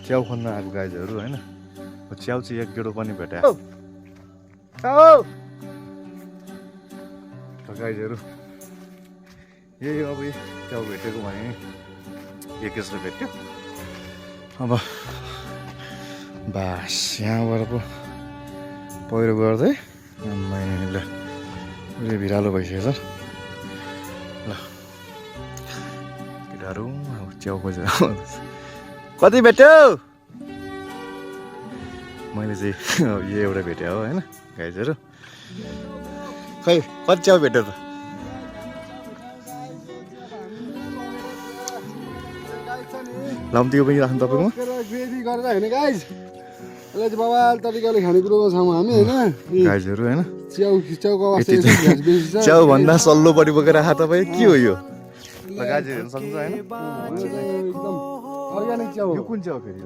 च्याउ खन्न आएको गाइजहरू होइन च्याउ चाहिँ एक गेडो पनि भेटायो गाइजहरू यही अब च्याउ भेटेको भने एक यसो भेट्यो अब बास यहाँबाट पो पहिरो गर्दै ल उसले भिरालो भइसकेछ ल केटाहरू अब च्याउ खोजेर कति भेट्यो मैले चाहिँ यो एउटा भेटेँ हो होइन गाइजहरू खै कति च्याउ भेट्यो त लाम्तीको पनि राख्नु तपाईँकोमा बवाल तरिकाले खानेकुरोमा छौँ हामी होइन गाइजहरू होइन च्याउको अवस्था च्याउ भन्दा सल्लोपट्टि बोकेर आएको तपाईँ के हो यो ल गाइजहरू हेर्नु सक्नुहुन्छ होइन एकदम अर्ग्यानिक च्याउ यो कुन च्याउ फेरि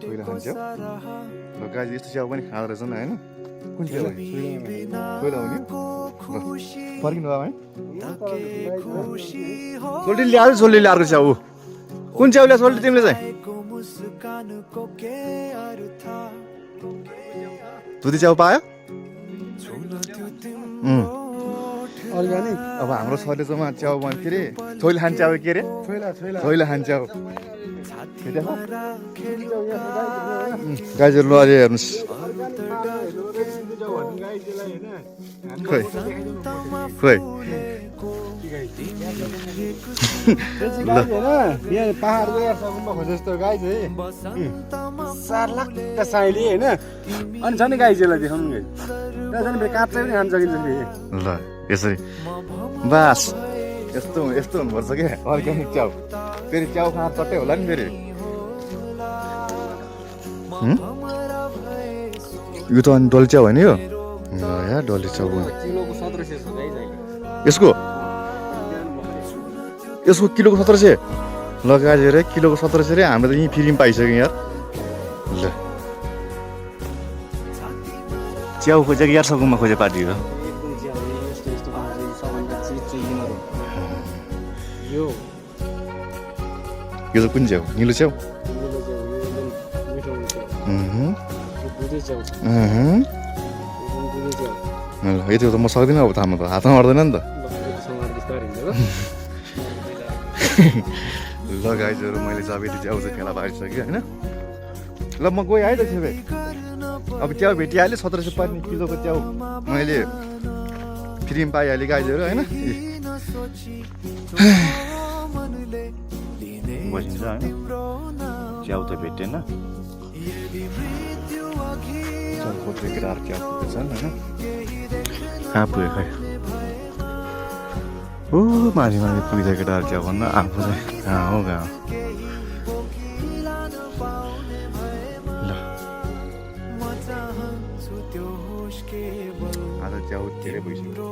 पहिला खान्छ ल गाइज यस्तो च्याउ पनि खाँदो रहेछ नि होइन कुन च्याउ पहिला हो नि फर्किनु भयो है सोल्टी ल्याएको सोल्टी ल्याएको च्याउ कुन च्याउ ल्या सोल्टी तिमीले चाहिँ दुधी च्याउ पायो अर्ग्यानिक अब हाम्रो सलेजोमा च्याउ के अरे छोइला खान्छ च्याउ के अरे छोइला खान्छ च्याउ गाइजहरू ल अहिले हेर्नुहोस् खोइ खोइ पहाडको एयरसम्म खोजे जस्तो गाई चाहिँ 4 लाख साइली होइन अनि छ नि गाई चाहिँ देखाउनु गाई काट्दै पनि खान सकिन्छ ल यसरी बास यस्तो यस्तो हुनुपर्छ क्या अर्ग्यानिक च्याउ फेरि च्याउ खाँदा चट्टै होला नि फेरि यो त अनि डल्ले च्याउ होइन यो ल या डल्ले च्याउ यसको यसको किलोको 1700 ल गाजेर किलोको 1700 रे हाम्रो त यहीँ फ्री पाइसक्यो यार ल च्याउ खोजेको यार सकुमा खोजे पार्टी हो यो चाहिँ कुन च्याउ निलो च्याउ ल यति त म सक्दिनँ अब थाम्नु त हातमा अट्दैन नि त ल गाइजहरू मैले चाहिँ अब यति च्याउ चाहिँ फेला पारिसकेँ होइन ल म गएँ है त छेबे अब च्याउ भेटिहालेँ 1700 पर्ने किलोको च्याउ मैले फ्रीमा पाइहालेँ गाइजहरू होइन बसिन्छ होइन च्याउ त भेटेन केटाहरू च्याउ पुगेछन् होइन कहाँ पुगे खै ओ माथि माथि पुगिन्छ केटाहरू च्याउ भन्दा आफू चाहिँ कहाँ हो कहाँ ल आज च्याउ धेरै भइसक्यो